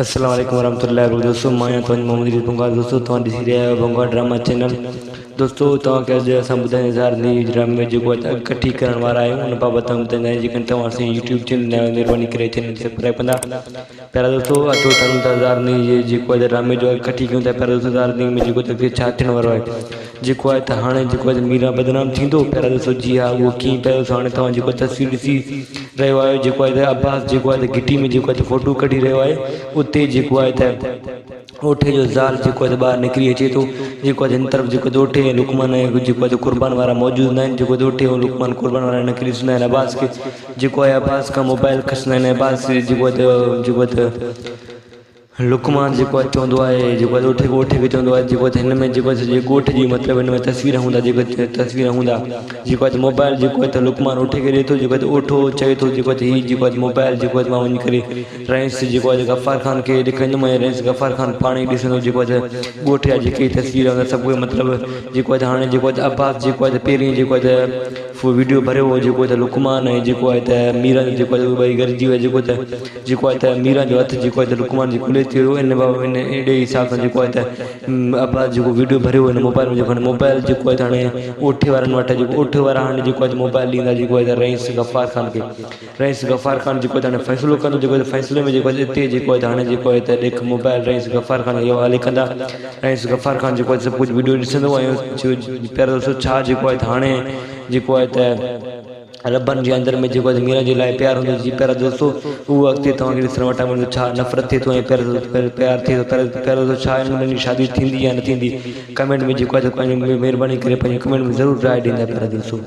السلام عليڪم ورحمة الله وبرڪاته دوستو مان آهيان توهان جو محمد ادريس بنگال دوستو توهان ڏسي رهيا آهيو بنگال ڊراما چينل دوستو توهان کي اڄ اسان ٻڌائينداسين هزار نيوز ڊرامي ۾ جيڪو آهي اڳڪٿي ڪرڻ وارا آهيون ان بابت توهان ٻڌائيندا آهيون جيڪڏهن توهان اسان جي يوٽيوب چينل نيا آهيو مهرباني ڪري چينل سبسڪرائب ڪندا پيارا دوستو اچو چلون ٿا هزار نيوز جي جيڪو آهي ڊرامي جو اڳڪٿي ڪيون ٿا پيارا دوستو هزار نيوز ۾ جيڪو اڳتي ڇا ٿيڻ وارو آهي جيڪو آهي ته هاڻي جيڪو آهي ته ميران بدنام ٿيندو پيارا دوستو جي ها اهو ڪيئن پيارا دوستو هاڻي توهان جيڪو تصوير ڏسي رهيو آهيو جيڪو آهي ته عباس جيڪو آهي ته گهٽي ۾ جيڪو آهي ته فوٽو ڪڍي رهيو آهي اتي جيڪو آهي ته اوٺي جو زال جيڪو آهي ته ٻاهر نڪري اچي ٿو جيڪو آهي هن طرف جيڪو اوٺي ۽ لقمان ۽ جيڪو آهي ته قربان وارا موجود هوندا آهن جيڪو اوٺي ۽ لقمان قربان وارا هن کي ڏسندا آهن عباس کي جيڪو آهي عباس کان موبائل کسندا آهن عباس جيڪو آهي ته جيڪو آهي ته لقمان جيڪو آهي چوندو آهي جيڪو آهي اوٺي ڳوٺ کي چوندو آهي جيڪو هن ۾ جيڪو سڄي ڳوٺ جي مطلب هن ۾ تصوير هوندا جيڪو تصوير هوندا جيڪو آهي موبائل جيڪو آهي ته لقمان اوٺي کي ڏئي ٿو جيڪو آهي اوٺو چئي ٿو جيڪو آهي هي جيڪو آهي موبائل جيڪو آهي مان وڃي ڪري رئيس جيڪو آهي غفار خان کي ڏيکاريندم ۽ رئيس غفار خان پاڻ ئي ڏسندو جيڪو آهي ڳوٺ جا جيڪي تصوير هوندا سڀ ڪجهه مطلب جيڪو آهي هاڻي جيڪو آهي عباس جيڪو آهي پهرين جيڪو آهي وڊيو ڀريو هو جيڪو ته لقمان ۽ جيڪو آهي ته ميران جيڪو آهي ٻئي گڏجي ويا جيڪو ته جيڪو آهي ته ميران جو هٿ جيڪو آهي ته لقمان جي ڪلهي تي هيو ان بابت ان اهڙي حساب سان جيڪو آهي ته عباس جيڪو وڊيو ڀريو هو هن موبائل ۾ جيڪو هاڻي موبائل جيڪو آهي ته هاڻي اوٺي وارن وٽ آهي جيڪو اوٺي وارا هاڻي جيڪو آهي ته موبائل ڏيندا جيڪو آهي ته رئيس غفار خان کي رئيس غفار خان جيڪو آهي ته هاڻي فيصلو ڪندو جيڪو آهي ته فيصلي ۾ جيڪو آهي اتي جيڪو آهي ته هاڻي جيڪو آهي ته ڏيک موبائل رئيس غفار خان جي حوالي ڪندا رئيس غفار خان جيڪو آهي سڀ ڪجهه وڊيو ڏسندو ۽ پيارا دوستو ڇا جيڪو آهي ته هاڻي جيڪو آهي ته ربن جي اندر ۾ جيڪو آهي ميران جي لاء پيار هوندو جي پيارا دوستو اهو اڳتي توهان کي ڏسڻ وٽان ملندو ڇا نفرت ٿئي ٿو ۽ پيار ٿئي ٿو پيارا دوستو ڇا انهن ٻنهي جي شادي ٿيندي يا نه ٿيندي ڪمينٽ ۾ جيڪو آهي پنهنجي مهرباني ڪري پنهنجي ڪمينٽ ۾ ضرور راء ڏيندا پيارا دوستو.